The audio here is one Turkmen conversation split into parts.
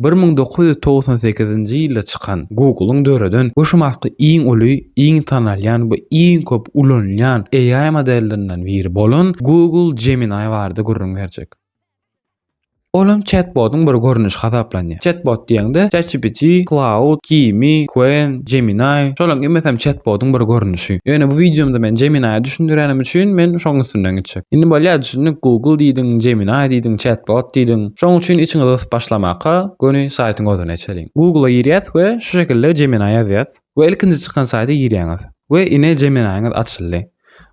1998-nji ýylda çykan Google-yň döreden we şu wagtky iň uly, iň tanalýan we iň köp ulanylýan AI modellerinden biri bolan Google Gemini barada gürrüň berjek. Olam çatbotyň bir görnüşi hasaplanýar. Çatbot diýeňde ChatGPT, Claude, Kimi, Qwen, Gemini, şolaryň hemmesem çatbotyň bir görnüşi. Ýöne bu wideomda men Gemini-i düşündirýänim üçin men şoň üstünden gitjek. Indi bolýar düşündik Google diýdiň, Gemini diýdiň, çatbot diýdiň. Şoň üçin içiňizi gysyp başlamaka göni saýtyň özüne geçeliň. Google-a girýäs we şu şekilde Gemini ýazýas we ilkinji çykan saýta girýäňiz we ine Gemini-ňiz açyldy.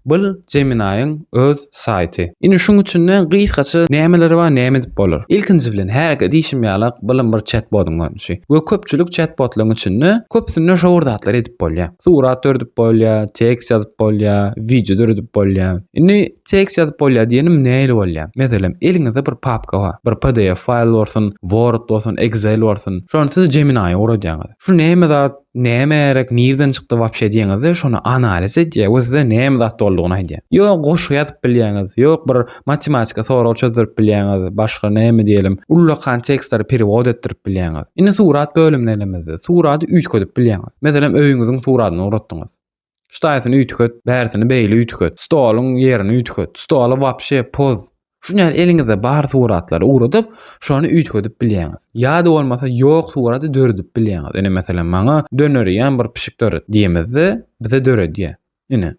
Bul Gemini-iň öz saýty. Indi şuň içinde gysgaça nämeler bar, näme edip bolar? Ilkinji bilen hälki diýşim ýalak bulam bir chatbotyň görnüşi. We köpçülik chatbotlaryň içinde köpüsinde şo bir zatlary edip bolýar. Surat döredip bolýar, tekst ýazyp bolýar, wideo döredip bolýar. Indi tekst ýazyp bolýar diýenim nähili bolýar? Meselem, eliňizde bir papka bar. Bir PDF faýl bolsun, Word bolsun, Excel bolsun. Şony siz Gemini-ýe ugradýaňyz. Şu näme zat? Näme gerek, nirden çykdy wapşe diýeňizde şony analiz edýär we size näme zat boldugyny aýdýar. Ýok goşgy ýazyp bilýäňiz, ýok bir matematika sorag çözdürip bilýäňiz, başga näme diýelim, ullakan tekstleri perewod etdirip bilýäňiz. Indi surat bölümine gelenimizde suraty üýtgedip bilýäňiz. Meselem öýüňiziň suratyny ugratdyňyz. Şu taýsyny üýtget, bärsini beýle üýtget, stoluň ýerini üýtget, stoly wapşe poz. Şuny ýaly eliňizde bar suratlary ugradyp, şony üýtgedip bilýäňiz. Ýa-da bolmasa ýok suraty döredip bilýäňiz. Ine meselem maňa dönerýän bir pişik döret diýemizde bize döredýär. Ine.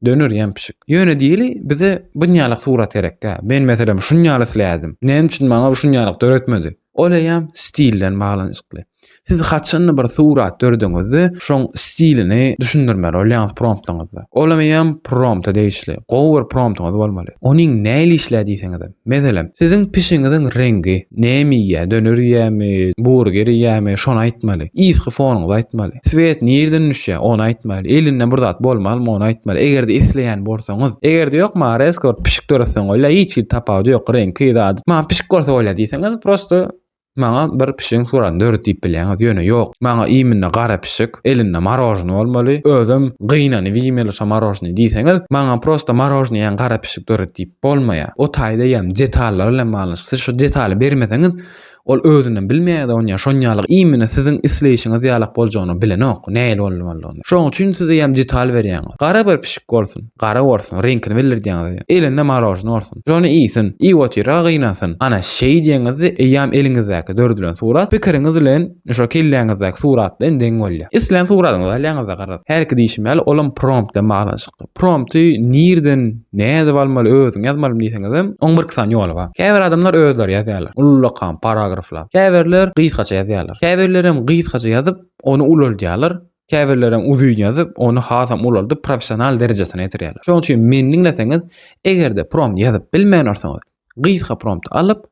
Dönerýän pişik. Ýöne diýeli bize bunýalyk surat gerekkä. Men meselem şunýaly isleýärdim. Näme üçin maňa şunýalyk döretmedi? Ol eýýäm stilden baglanyşykly. Siz haçanda bir surat döredeňizde, şoň stilini düşündirmeli bolýaňyz promptyňyzda. Olam eýýäm prompta degişli. Gowy bir promptyňyz bolmaly. Onyň nähili işleýär diýseňizem. Meselem, siziň pişigiňiziň reňgi, näme iýýär, döner iýýärmi, burger iýýärmi, şony aýtmaly. Yzky fonuňyzy aýtmaly. Swet nirden düşýär, ony aýtmaly. Elinde bir zat bolmalymy, ony aýtmaly. Eger-de isleýän bolsaňyz. Eger-de ýok, maňa resko bir pişik döretseň bolýar, hiç hili tapawudy ýok, reňki, zady. Maňa pişik bolsa bolýar diýseňiz, prosto maňa bir pişigiň suratyny döret diýip bilýäňiz. Ýöne ýok, maňa imенно gara pişik, elinde marožny bolmaly, özem gynanyp iýmeli şo marožny diýseňiz, maňa prosto marožny iýen gara pişik döret diýip bolmaýar. O taýda hem detallar bilen baglanyşykly. Siz şo detaly bermeseňiz, Ol özünden bilmeýär-de onýa şonýalyk imine siziň isleýşiňiz ýalak boljagyny bilenok, nähili bolmalydygyny. Şoň üçin siz eýýäm detal berýäňiz. Gara bir pişik bolsun, gara bolsun, reňkini bildirdýäňiz. Elinde marožny bolsun. Şony iýsin, iýip otyra gynansyn. Ana şeýdýäňizde eýýäm eliňizdäki döredilen surat pikiriňiz bilen şo kelläňizdäki surat bilen deň bolýar. Islän suratyňyzy alýaňyzda garaz. Hälki diýşim ýaly olam prompt bilen baglanyşykly. Prompty nirden, nädip almaly, özüň ýazmalymy diýseňizem, oň birki sany ýoly bar. Käbir adamlar özleri ýazýarlar, ullakan paragraflap. Käbirler gysgaça ýazýarlar. Käbirlerem gysgaça ýazyp, ony ulaldýarlar. Käbirlerem uzyn ýazyp, ony hasam ulaldyp, professional derejesine ýetirýärler. Şonuň üçin meni diňleseňiz, eger-de prompt ýazyp bilmeýän bolsaňyz, gysga prompt alyp,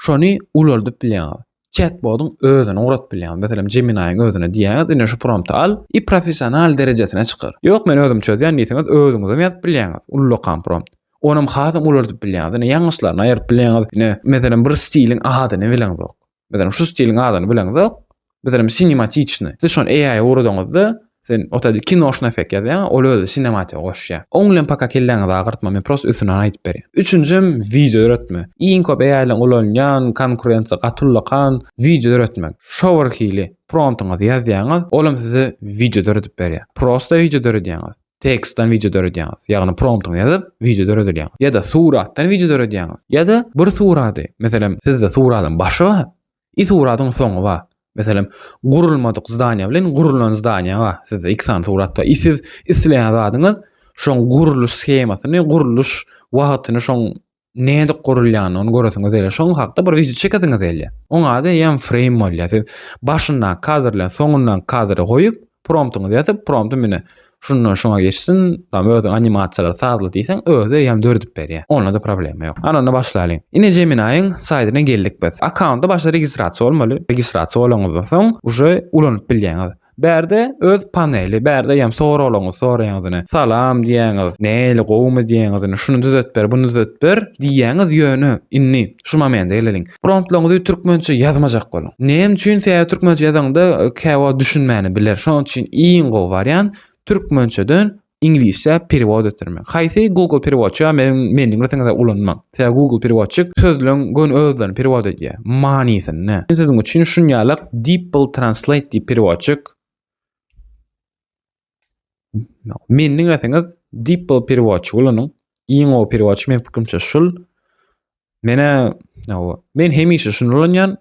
şony ulaldyp bilýäňiz. Chatbotyň özüni ugradyp bilýäňiz. Meselem, Gemini-iň özüne diýýäňiz, ine şu prompty al i professional derejesine çykar. Ýok, men özüm çözýän diýseňiz, özüňizem ýazyp bilýäňiz. Ullakan prompt. Onam hasam ulaldyp bilýäňiz. Ine ýalňyşlaryny aýyryp bilýäňiz. Ine, meselem, bir stiliň adyny bileňzok. Meselem, şu stiliň adyny bileňzok. Meselem, sinematiçny. Siz şony AI-a ugradyňyzda, sen o taýda kinoşny effekt ýazýaň, ol özi sinematika goşýar. Oň bilen paka kelläňizi agyrtma, men prosta üstünden aýdyp berýän. Üçünjem wideo döretme. Iň köp AI-leň ulanylýan, konkurensiýa gaty ullakan wideo döretmek. Şo bir hili promptyňyzy ýazýaňyz, olam size wideo döredip berýär. Prosta wideo döredýäňiz. Tekstden wideo döredýäňiz. Ýagny promptyňy ýazyp, wideo döredilýäňiz. Ýa-da suratdan wideo döredýäňiz. Ýa-da bir surady, meselem, sizde suradyň başy bar, I suradyň soňy bar. Meselem, gurulmadyk zdaniýa bilen gurulan zdaniýa bar. Sizde iki sany surat bar. I siz isleýän zadyňyz şoň gurluş shemasyny, gurluş wagtyny şoň nädip gurulýanyny ony göresiňiz gelýär. Şoň hakda bir wideo çekesiňiz gelýär. Oň ady eýýäm frame bolýar. Siz başyndaky kadr bilen soňundaky kadry goýup, Promptyňyzy ýazyp, prompty mine şundan şuňa geçsin, tam özüň animasiýalary sazla diýseň, özi eýýäm döredip berýär. Onda-da problema ýok. Ana onda başlalyň. Ine Gemini-iň saýtyna geldik biz. Akkaunta başda registrasiýa bolmaly. Registrasiýa bolanyňyzdan soň uje ulanyp bilýäňiz. Bärde öz paneli, bärde eýýäm soraglaryňyzy soraýaňyz ine. Salam diýýäňiz, nähili gowumy diýýäňiz ine, şuny düzet ber, buny düzet ber diýýäňiz, ýöne indi şu momente geleliň. Promptlaryňyzy türkmençe ýazmajak boluň. Näme üçin? Sebäbi türkmençe ýazaňda käwagt düşünmäni biler. Şonuň üçin iň gowy wariant türkmençeden Iňlisçä perewod etdirmek. Haýsy Google perewodçy men meniň bilseňiz ulanmaň. Sebäbi Google perewodçy sözleň göni özlerini perewod edýär. Manysyny. Men siziň üçin şunýalak DeepL Translate diýip perewodçyk Meni diňleseňiz DeepL perewodçy ulanyň. Iň gowy perewodçy meniň pikirimçe şul. Menä men hemişe şuny ulanýan.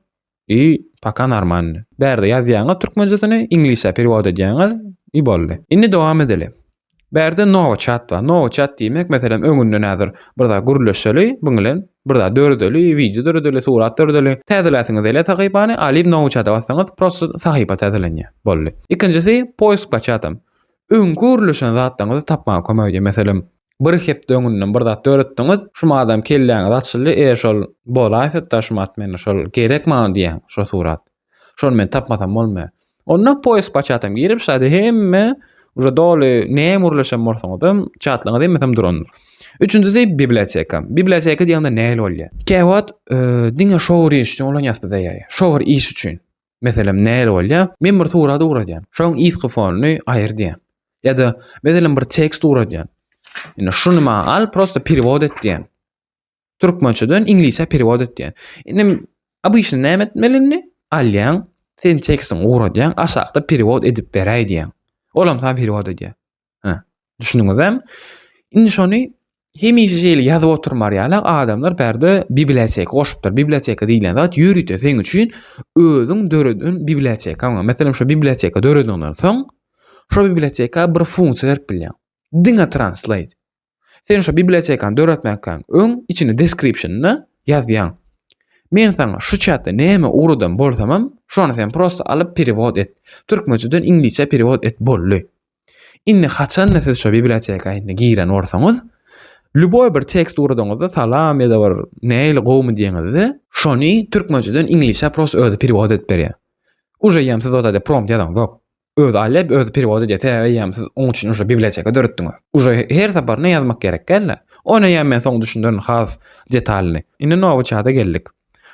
I paka normalny. Bärde ýazýaňyz türkmençesini, iňlisçe perewod edýäňiz i boldy. Indi dowam edeli. Bärde nowa chat bar. Nowa chat diýmek, meselem, öňünden häzir bir zat gürleşeli, buň bilen bir zat döredeli, wideo döredeli, surat döredeli. Täzeläsiňiz gelýär sahypany, alyp nowa chata bassaňyz, prosto sahypa täzelenýär. Boldy. Ikinjisi, poisk po chatam. Öňki gürleşen zatlaryňyzy tapmaga kömek edýär. Meselem, bir hepde öňünden bir zat döretdiňiz, şu madam kelläňiz açyldy, e şol bolaýsa-da şu mat meni şol gerek maňa diýýäň, şo surat. Şony men tapmasam bolmaýar. Onda poisk po çatam girip, şaýda hemme уже doly näme gürleşen bolsaňyzam, çatlaryňyz hemmesem durandyr. Üçünjisi biblioteka. Biblioteka diýende nähili bolýar? Käwagt e, diňe şo bir iş üçin ulanýas biz AI. Şo bir iş üçin. Meselem nähili bolýar? Men bir surat ugradýan. Şoň yzky fonuny aýyr diýýän. Ýa-da meselem bir tekst ugradýan. Indi şuny maňa al, prosta perewod et diýýän. Türkmençeden iňlisçä perewod et diýýän. Indi obyçny näme etmeli indi? Alýaň, sen tekstiňi ugradýaň, aşakda perewod edip beräý diýýäň. Olam saňa perewod edýär. Hä, düşündiňizmi? Indi şony hemişe şeýle ýazyp oturmar ýaly adamlar bärde biblioteka goşupdyr. Biblioteka diýlen zat ýörite seň üçin özüň döreden bibliotekaň. Meselem, şo biblioteka döredeniňden soň, şo biblioteka bir funksiýa berip bilýäň. Diňe translate. Sen şo bibliotekany döretmekden öň içine description-da ýazýaň. Men saňa şu çatda näme ugradan bolsamam, şony sen prosta alyp perewod et. Türkmençeden iňlisçä perewod et boldy. Indi haçanda siz şo biblioteka indi giren bolsaňyz, lýuboý bir tekst ugradaňyzda salam ýa-da bir nähili gowumy diýeňizde, şony türkmençeden iňlisçä prosta özi perewod edip berýär. Uje eýýäm siz o taýda prompt ýazaňzok. Özi alýar, özi perewod edýär. Sebäbi eýýäm siz oň üçin uje biblioteka döretdiňiz. Uje her sapar ne ýazmak gerek däl-de. Ony eýýäm men soň düşündirin has detalyny. Indi nowy çata geldik.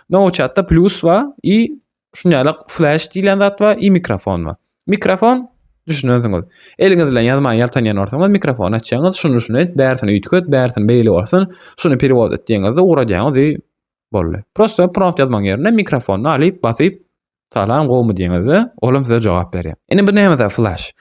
Nowy çatda plýus bar i Şuny ýaly flash diýlen zat bar, i mikrofon bar. Mikrofon düşünensiňiz. Eliňiz bilen ýazmaga ýaltanýan bolsaňyz, mikrofony açýaňyz, şuny şuny et, bärsini üýtget, bärsini beýle bolsun, şuny perewod et diýeňizde ugradýaňyz i boldy. Prosta prompt ýazmagyň ýerine mikrofony alyp, basyp, salam gowmy diýeňizde, olam size jogap berýär. Indi bu näme flash?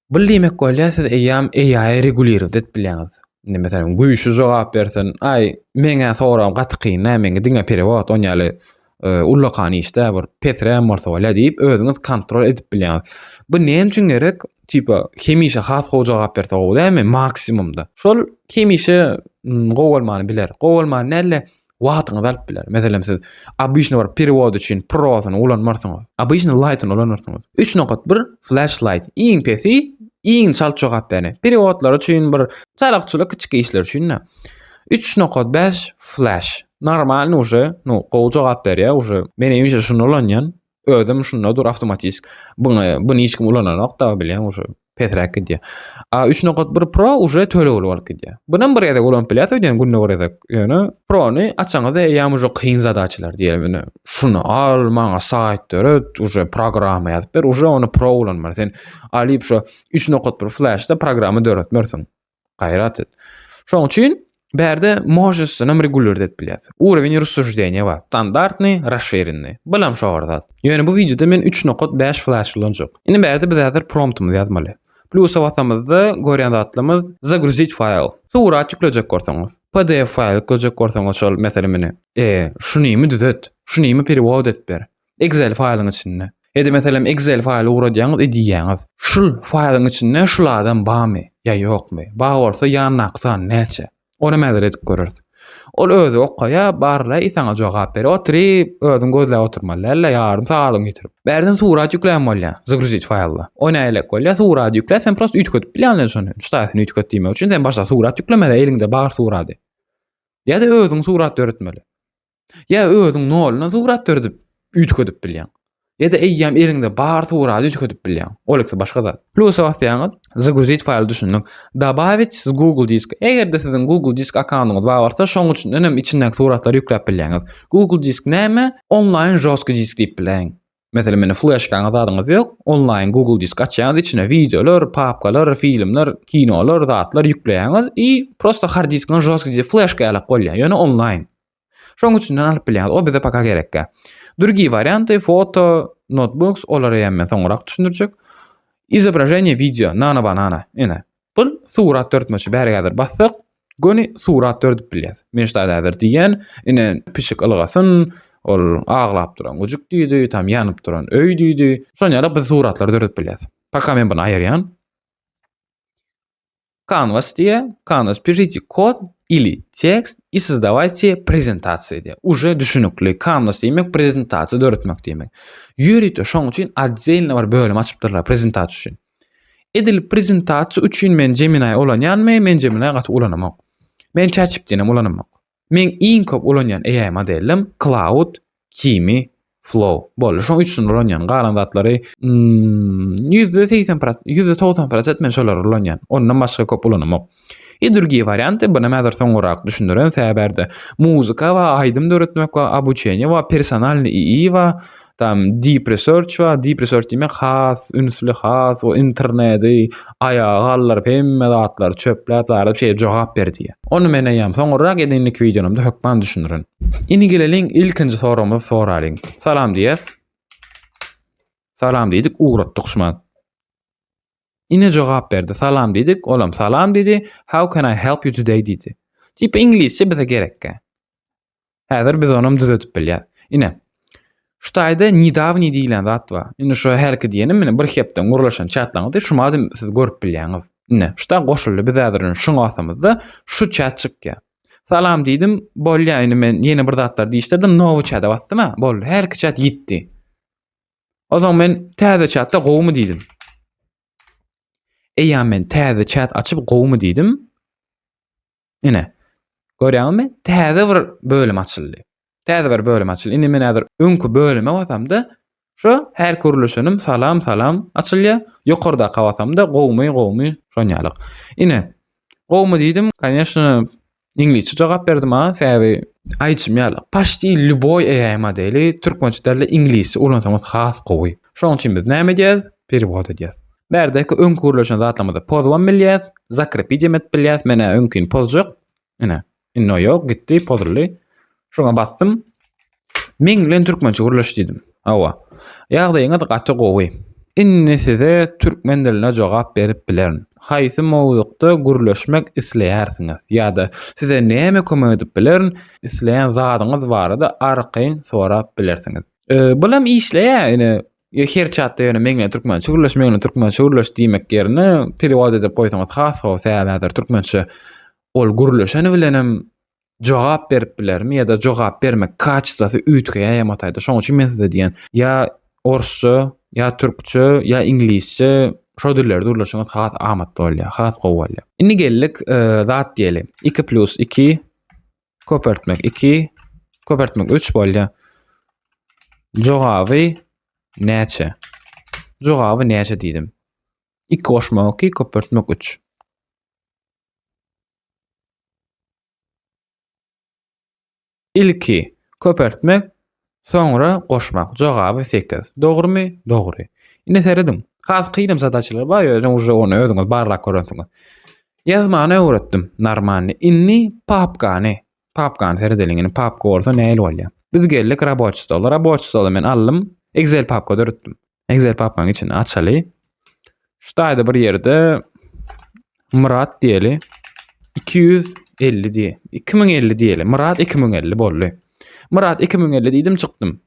Bu diýmek bolýar, siz eýýäm AI-y regulirowat edip bilýäňiz. Indi meselem güýçli jogap bersin, aý, meň-ä soragym gaty kyn dä, meňki diňe perewod, on ýaly e, ullakan iş dä, bir pesräm bolsa bolýar diýip, özüňiz kontrol edip bilýäňiz. Bu näme üçin gerek? Tipa hemişe has gowy jogap berse gowy dälmi? Maksimumda. Şol hemişe gowy bolmany biler. Gowy bolmany däl-de, wagtyňyzy alyp biler. Meselem siz obyçny bir perewod üçin prosyny ulanmarsyňyz. Obyçny light-yny ulanarsyňyz. 3.1 Flash Lite iň pesi, iň çalt jogap berýän. Perewodlar üçin bir çalakçylyk kiçik işler üçin-de. 3.5 Flash normalny uje, nu gowy jogap berýär uje. Men hemişe şuny ulanýan. Özüm şunda dur awtomatik. Buny buny hiç kim ulananok da bilýän uje. Pesräk gidýär. A 3.1 Pro uje tölegli bolup gidýär. Bunam bir gezek ulanyp bilýäs öýdýän günde bir gezek. Ýöne Pro-ny açaňyzda eýýäm uje kyn zadaçalar diýelim ine. Şuny al, maňa saýt döret, uje programma ýazyp ber, uje ony Pro ulanmaly. Sen alyp şu 3.1 Flash-da programma döretmersiň. Gaýrat et. Şoň üçin bärde możestwinem regulird edip bilýäs. Urowen rassуждения bar. Standartny, rasşirennyý. Bulam şo bir zat. Ýöne bu wideoda men 3.5 flash ulanjak. Indi bärde biz häzir promptymyzy ýazmaly. Plusa basamyzda görýän zatlarymyz zagruzit faýl. Surat ýüklejek bolsaňyz, PDF faýl ýüklejek bolsaňyz şol meselem ine, e, şunymy düzet, şunymy perewod et ber. Excel faýlyň içinde. Ýa-da meselem Excel faýly ugradýaňyz e diýýäňiz. Şul faýlyň içinde şul adam barmy ýa ýokmy? Bar bolsa ýanyndaky san näçe? Ony häzir edip göreris. Ol özi okaýar, barlaýar, i saňa jogap berýär. Oturyp, özüň gözläp oturmaly däl-de, ýarym sagadyňy ýitirip. Bärden surat ýüklän bolýar, zagruzit faýlda. O nähilek bolýar? Surady ýükläp, sen prosta üýtgedip bilýäň şony. Ştaýsyny üýtget diýmek üçin sen başda surat ýüklemeli, eliňde bar surady. Ýa-da özüň surat döretmeli. Ýa özüň nolundan surat döredip üýtgedip bilýäň. Ýa-da eýýäm eliňde bar suraty üýtgedip bilýäň. Ol ikisi başga zat. Plusa basýaňyz, zagruzit faýly düşündik. Dobawit s Google Disk. Eger-de siziň Google Disk akkauntyňyz bar bolsa, şoň üçinden hem içindäki suratlary ýükläp bilýäňiz. Google Disk näme? Onlaýn žostkiý disk diýip biläýiň. Meselem, meni fleşkaňyz zadyňyz ýok, onlaýn Google disk açýaňyz, içine wideolar, papkalar, filmler, kinolar, zatlar ýükleýäňiz i prosta hard diskiňiz žostkiý disk, fleşka ýalak bolýar, ýöne onlaýn. Şoň içinden alyp bilýäňiz, o bize paka gerekkä. Drugiý warianty, foto, notebooks, olary hem men soňrak düşündirjek. Izobraženiýe wideo, nano banana, ine. Bul surat döretmeçi bäri häzir bassak, göni surat döredip bilýäs. Men şu taýda häzir diýýän, ine pişik ylgasyn, ol aglap duran güjük diýdi, tam ýanyp duran öý diýdi. Şon ýaly biz suratlary döredip bilýäs. Paka men bunu aýyrýan. Canvas diýe, Canvas pišite kod ili tekst i sozdawajte prezentasiýa diýe. Uje düşünikli. Canvas diýmek prezentasiýa döretmek diýmek. Ýörite şoň üçin otdelno bir bölüm açypdyrlar prezentasiýa üçin. Edil prezentasiýa üçin men Gemini ulanýanmy? Men Gemini gaty ulanamok. Men ChatGPT-ni hem ulanamok. Men iň köp ulanýan AI modelim Claude, Kimi, Flow. Boldy. Şoň üçüsini ulanýan. Galan zatlary %80 %90 men şolary ulanýan. Ondan başga köp ulanamok. I drugiý warianty, bunu häzir soňurak düşündiren sebäberde muzyka we aýdym döretmek we obuçeniýe we personalnyý II we tam deep research we deep research diýmek has ünsli has o interneti aýaga galdyryp hemme zatlary çöpläp zaryp şeýdip jogap ber diýýär. Ony men eýýäm soňurak ýa-da indiki wideolarymda hökman düşündirin. Indi geleliň ilkinji soragymyzy soralyň. Salam diýýäs. Salam diýdik, ugratdyk şumat. Ine jogap berdi. Salam diýdik, olam salam diýdi. How can I help you today diýdi. Tipa iňlisçe bize gerekkä. Häzir biz onam düzedip bilýäs. Ine. Şu taýda nedawniý diýlen zat bar. Indi şu hälki diýenim ine bir hepde gurlaşan çatlaryňyzy şu madem siz görüp bilýäňiz. Ine, şu da goşuldy. Biz häzir şuňa basamyzda şu çat çykýar. Salam diýdim, bolýa indi men ýene bir zatlar diýişdirdim, nowy çata basdym ha, boldy. Hälki çat ýitdi. Onsoň men täze çatda gowumy diýdim. Eýýäm men täze çat açyp gowumy diýdim. Ine. Görýäňizmi? Täze bir bölüm açyldy. Täze bir bölüm açyldy. Indi men häzir öňki bölüme basamda şu her gürleşenim salam salam açylýar. Ýokardaka basamda gowumy gowumy şon ýaly. Ine. Gowumy diýdim. Конечно, Iňlisçe jogap berdim a, sebäbi aýdyşym ýaly, paşti lýuboý AI modeli türkmençe dälde iňlisçe ulansaňyz has gowy. Şonuň üçin biz näme edýäs? Perewod edýäs. Bärdäki öňki gürleşen zatlarymyzy pozubam bilýäs, zakrepit hem edip bilýäs. Men-ä öňkini pozjak. Ine, indi o ýok, gitdi, pozuldy. Şoňa basdym. Meň bilen türkmençe gürleş diýdim. Hawa. Ýagdaýyňyz gaty gowy. Indi size türkmen dilinde jogap berip bilerin. Haýsy mowzukda gürleşmek isleýärsiňiz? Ýa-da size näme kömek edip bilerin? Isleýän zadyňyz barada arkaýyn sorap bilersiňiz. Bulam işleýär, ine, her çatda ýöne meň bilen türkmençe gürleş, meň bilen türkmençe gürleş diýmek ýerine perewod edip goýsaňyz has gowy, sebäbi häzir türkmençe ol gürleşeni bilenem jogap berip bilermi ýa-da jogap bermek kaçtwasy üýtgeýär ýa mataýda. Şonuň üçin men size diýen, ýa orsça, ýa türkçe, ýa iňlisçe şo dillerde gürleşseňiz has amatly bolýar, has gowy bolýar. Indi geldik e, zat diýeli. 2 plus 2 köpeltmek 2 köpeltmek 3 bolýar. Jogaby näçe? Jogaby näçe diýdim. 2 goşmak 2 köpeltmek 3. Ilki köpeltmek, soňra goşmak. Jogaby 8. Dogrumy? Dogry. Indi serediň. Has kynam zadaçalar bar, ýöne uje ony özüňiz barlap görensiňiz. Ýazmany öwretdim, normalny. Indi papkany, papkany seredeliň. Indi papka bolsa nähili bolýar? Biz geldik raboçi stola. Raboçi stola men aldym, Excel papka döretdim. Excel papkanyň içini açaly. Şu taýda bir ýerde Myrat diýeli. 250 diýe. 2050 diýeli. Myrat 2050 boldy. Myrat 2050 diýdim çykdym.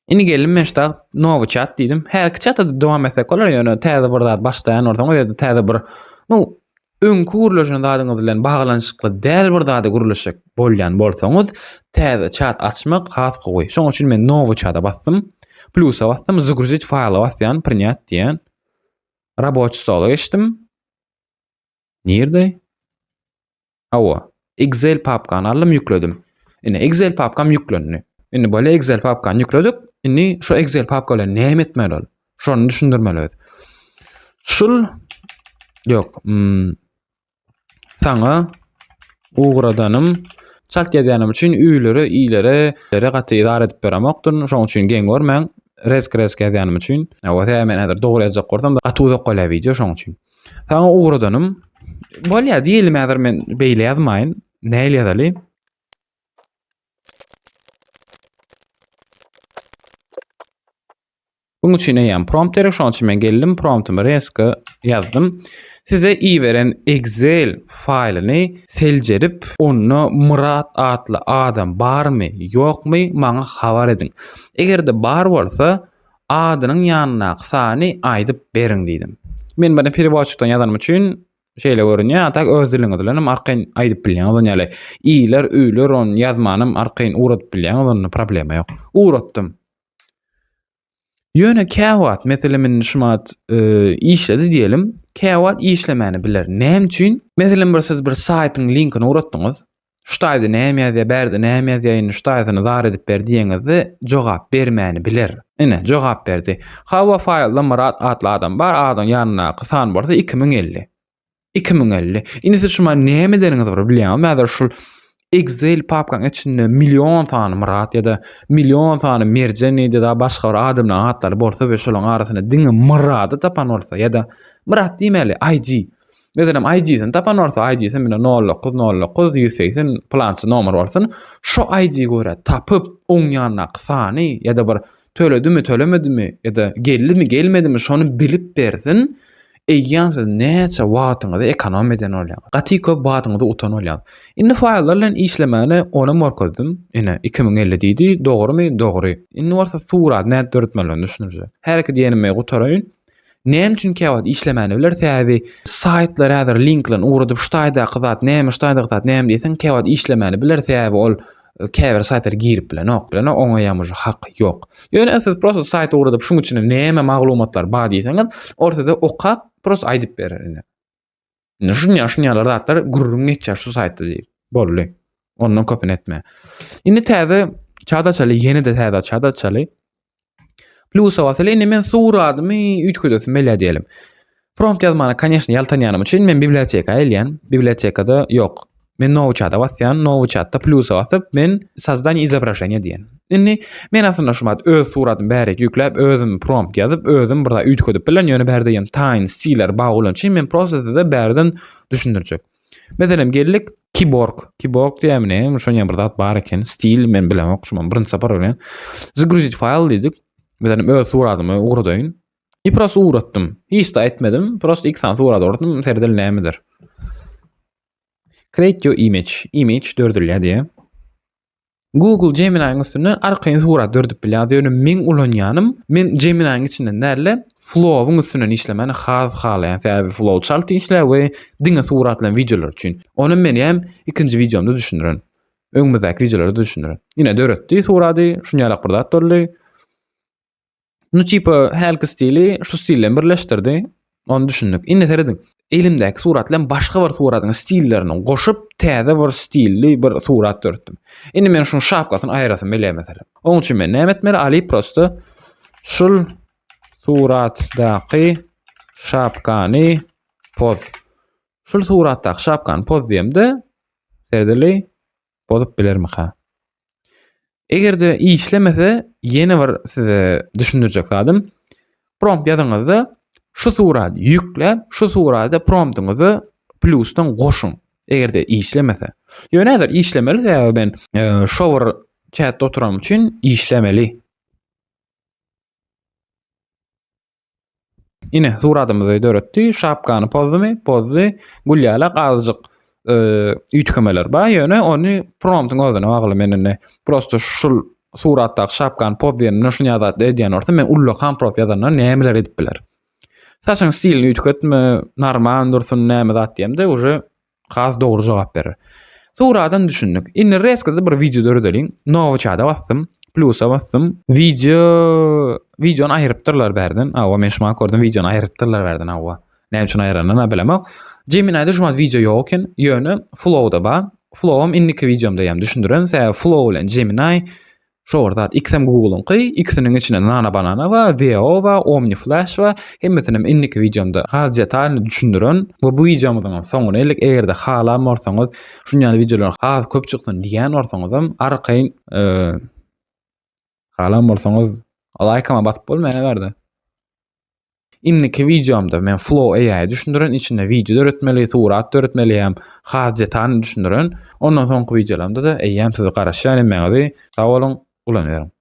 Indi geldim men şta nowy chat diýdim. Häzirki chatda dowam etsek bolar, ýöne täze bir zat başlaýan bolsaňyz ýa-da täze bir nu öňki gürleşen zadyňyz bilen baglanyşykly däl bir zady gürleşjek bolýan bolsaňyz, täze çat açmak has gowy. Şonuň üçin men nowy çata basdym. Plusa basdym, zagruzit faýla basýan, prinýat diýen. Raboçi stola geçdim. Nirde? Hawa, Excel papkany aldym, ýükledim. Ine, Excel papkam ýüklendi. Indi bolýa Excel papkany ýükledik. Indi şu Excel papka bilen näme etmeli ol? Şony düşündirmeli biz. Şul ýok. Hmm, saňa ugradanym. Çalt ýazýanym üçin üýlere, ilere, lere gaty yzar edip beremokdyn. Şoň üçin geň görmäň. Resk-resk ýazýanym üçin. Hawa, sebäbi men häzir dogry ýazjak bolsam gaty uzak bolýar wideo şoň üçin. Saňa ugradanym. Bolýar, diýelim häzir men beýle ýazmaýyn. Nähili ýazaly? Buň üçin eýýäm prompt gerek, şonuň üçin men geldim, promptymy reska ýazdym. Size iberen Excel faýlyny seljerip, onda Myrat atly adam barmy, ýokmy, maňa habar ediň. Eger-de bar bolsa, adynyň ýanyndaky sany aýdyp beriň diýdim. Men muny perewodçikden ýazanym üçin şeýle görünýär, a tak öz diliňiz bilen hem arkaýyn aýdyp bilýäňiz ony ýaly. Iler, üýler ony ýazmanam arkaýyn ugradyp bilýäňiz, onda problema ýok. Ugratdym. Ýöne käwagt, meselem indi şumat e, işledi diýelim, käwagt işlemäni biler. Näme üçin? Meselem bir siz bir saýtyň linkini ugratdyňyz. Şu taýda näme ýazýar, bärde näme ýazýar, indi şu taýsyny zar edip ber diýeňizde jogap bermäni biler. Ine, jogap berdi. Hawa faýlda Myrat atly adam bar, adyň ýanyndaky san bolsa 2050. 2050. Indi siz şuma näme edeniňizi bir bilýäňizmi? Häzir şul Excel papkaň içinde million sany Myrat ýa-da million sany Merjen ýa-da başga bir adamlaryň atlary bolsa we şolaryň arasynda diňe Myrady tapan bolsa ýa-da Myrat diýmäli ID. Meselem ID-sini tapan bolsa ID-si mine 09 09 180 pylança nomer bolsun. Şo ID görä tapyp oň ýanyndaky sany ýa-da bir töledimi, tölemedimi ýa-da geldimi, gelmedimi şony bilip bersin. Eýýäm siz näçe wagtyňyzy ekonom eden bolýaňyz. Gaty köp wagtyňyzy utan bolýaňyz. Indi faýllar bilen işlemäni onam görkezdim. Ine, 2050 diýdi. Dogrumy? Dogry. Indi bolsa surat nädip döretmelidigini düşündirjek. Herki diýenimi gutaraýyn. Näme üçin käwagt işlemäni biler? Sebäbi saýtlar häzir linklerini ugradyp şu taýdaky zat näme, şu taýdaky zat näme diýseň käwagt işlemäni biler. Sebäbi ol e, käbir saýtlara girip bilenok. Bilenok, oňa ýa uje haky ýok. Ýöne siz prosta saýt ugradyp şuň içinde näme maglumatlar bar diýseňiz, ol size okap prosta aýdyp berer ine. Indi şunýa şunýalar zatlar gürrüň geçýär şu saýtda diýip. Boldy. Ondan köpüni etme. Indi täze çat açaly, ýene-de täze çat açaly. Plusa basaly, indi men suradymy üýtgedesim gelýär diýelim. Prompt ýazmana, конечно, ýaltanýanym üçin men biblioteka elýän. Bibliotekada ýok. Men nowy çata basýan, nowy çatda plusa basyp, men sozdание izobraženiýa diýen. Indi men aslynda şu wagt öz suratymy bärik ýükläp, özüm prompt ýazyp, özüm bir zat üýtgedip bilen, ýöne bärde ýene taýyn stiller bar bolan üçin men prosta size bärden düşündirjek. Meselem geldik kiborg. Kiborg diýýärmi näme? Şonýa bir zat bar eken. Stil men bilemok. Şu birinji sapar bilen. Zagruzit faýl diýdik. Meselem öz suratymy ugradaýyn. I prosta ugratdym. Hiç de etmedim. Prosta iki sany surat ugratdym. Seredeli nämedir. Create your image. Image dördülýär diýýär. Google Gemini-niň üstünde arkaýyn surat döredip bilýäňiz. Ýöne meň ulanýanym, men Gemini-niň içinden däl-de, Flow-yň üstünden işlemäni has halaýan. Sebäbi Flow çalt işleýär we diňe surat bilen wideolar üçin. Ony men hem ikinji wideomda düşündiren. Öňümizdäki wideolarda düşündiren. Ine döretdi surady, şunýalak bir zat boldy. Nu tipa hälki stili şu stil bilen birleşdirdi. Ony düşündik. Indi serediň. Elimdäki surat bilen başga bir suratyň stillerini goşup täze bir stilli bir surat döretdim. Indi men şuň şapkasyny aýyrasym gelýär meselem. Onuň üçin men näme etmeli? Ali prosta şul suratdaky şapkany poz. Şul suratdaky şapkany poz diýemde seredeli bozup bilermika? Eger-de işlemese, ýene bir size düşündirjek zadym, prompt ýazyňyzda şu suraty ýükläp, şu surata promptyňyzy plusdan goşuň. Eger-de işlemese. Ýöne häzir işlemeli sebäbi men e, şo bir chatda oturanym üçin işlemeli. Ine, suratymyzy döretdi. Şapkany pozdumy? Pozdy. Gül ýalak azajyk e, üýtgemeler bar, ýöne ony promptyň özüne bagly. Men indi prosta şul suratdaky şapkany poz diýenimden şuny ýa zat edýän bolsam, men ullakan prompt ýazandan nämeler edip biler? Saçyň stilini üýtgetme, normal dursun, näme zat diýemde, uje Has dogry jogap berer. Suradan düşündik. Indi reskada bir wideo döredeliň. Nowy çada basdym. Plusa basdym. Wideo wideony aýrypdyrlar bärden. Awa men şumat gördüm wideony aýrypdyrlar bärden awa. Näme üçin aýyranyny bilemok. Gemini'de şumat wideo ýok eken. Ýöne Flow'da bar. Flow'am indiki wideomda ýam düşündirerin. Sebäbi Flow bilen Gemini. Şo bir zat. Ikisem Google-yňky, ikisiniň içinde Nano Banana bar, VO bar, Omni Flash bar. Hemmesinem indiki wideomda has detalny düşündiren we bu wideomyzyň soňuna geldik. Eger-de halan bolsaňyz, şuny ýaly wideolar has köp çyksyn diýen bolsaňyzam, arkaýyn halan bolsaňyz laýkama basyp bolmaýar bärde. Indiki wideomda men Flow AI düşündiren, içinde wideo döretmeli, surat döretmeli hem has detalny düşündiren. Ondan soňky wideolarymda-da eýýäm sizi garaşýan hemmäňizi. Sag boluň, ulanyberiň.